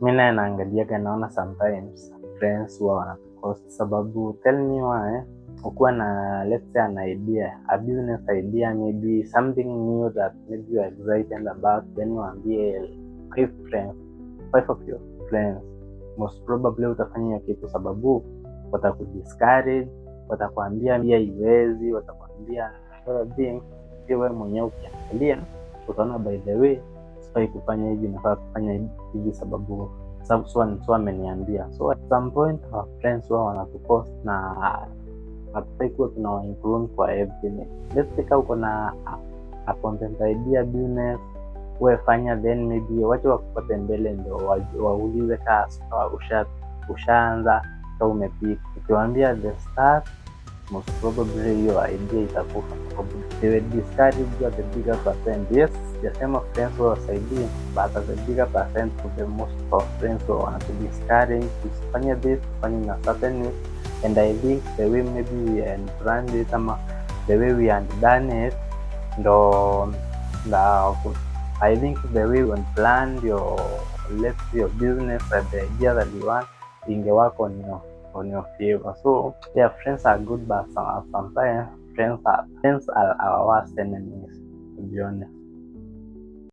Mi naye naangaliaga, naona sometimes friends huwa wanatucost, sababu tell me why ukuwa na, let's say, an idea, a business idea, maybe something new that maybe you are excited about, then waambie five friends, five of your friends, most probably utafanya hiyo kitu sababu watakudiscourage, watakwambia pia iwezi, watakwambia other things. Pia wewe mwenyewe ukiangalia utaona, by the way, sifai kufanya hivi, nafaa kufanya hivi sababu so and so ameniambia. So at some point our friends wao wanatucost na hatufai kuwa tunawa include kwa everything. Let's say uko na a content idea, business, wewe fanya, then maybe wache wakupate mbele ndio waulize kaa ushaanza, ka umepick. Ukiwaambia the start, most probably hiyo idea itakufa sababu they will discourage you at the bigger percent. Yes, sijasema friends wasaidie, but at the bigger percent to the most of friends wa wanatu discourage tusifanye this, tufanye in a certain way. And I think the way maybe we had planned it ama the way we had done it ndo nda I think the way we had planned your, let's say, your business and the idea that you want inge work on your favor. So yeah, friends are good, but sometimes friends are our worst enemies, to be honest.